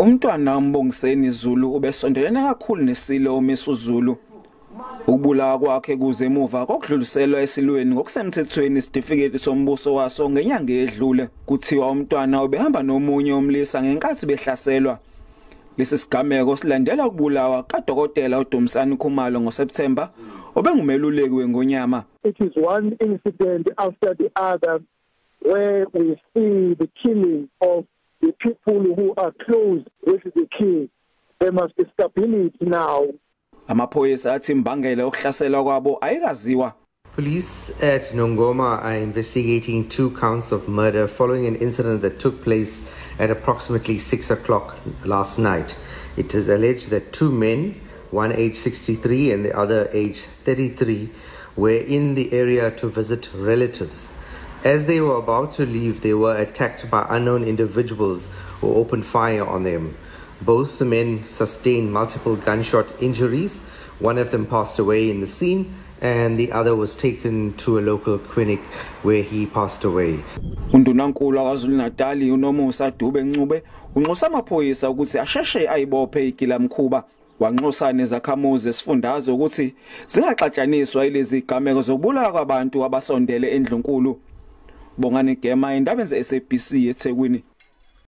Umntwana uMbongiseni Zulu ubesondelene kakhulu nesilo uMisuzulu. Ukubulawa kwakhe kuze emuva kokudluliselwa esilweni ngokusemthethweni isitifiketi sombuso waso ngenyanga edlule. Kuthiwa umntwana ubehamba nomunye umlisa ngenkathi behlaselwa. Lesi sigameko silandela ukubulawa kaDokotela uDumsani Khumalo ngoSeptember obengumeluleki wengonyama. It is one incident after the other where we see the killing of the people who are close with the king. There must be stability now. Amaphoyisa athi imbangela yokuhlaselwa kwabo ayikaziwa. Police at Nongoma are investigating 2 counts of murder following an incident that took place at approximately 6 o'clock last night. It is alleged that 2 men, one aged 63 and the other aged 33, were in the area to visit relatives. As they were about to leave, they were attacked by unknown individuals who opened fire on them. Both the men sustained multiple gunshot injuries. One of them passed away in the scene and the other was taken to a local clinic where he passed away. Undunankulu waKwaZulu-Natal uNomusa Dube Ncube unxusa amaphoyisa ukuthi asheshe ayibophe igilamkhuba. Wanxusa nezakhamuzi esifundazwe ukuthi zingaxatshaniswa ilezi gameko zokubulawa kwabantu abasondele endlunkulu. Bongani Gema, indaba ze-SABC eThekwini.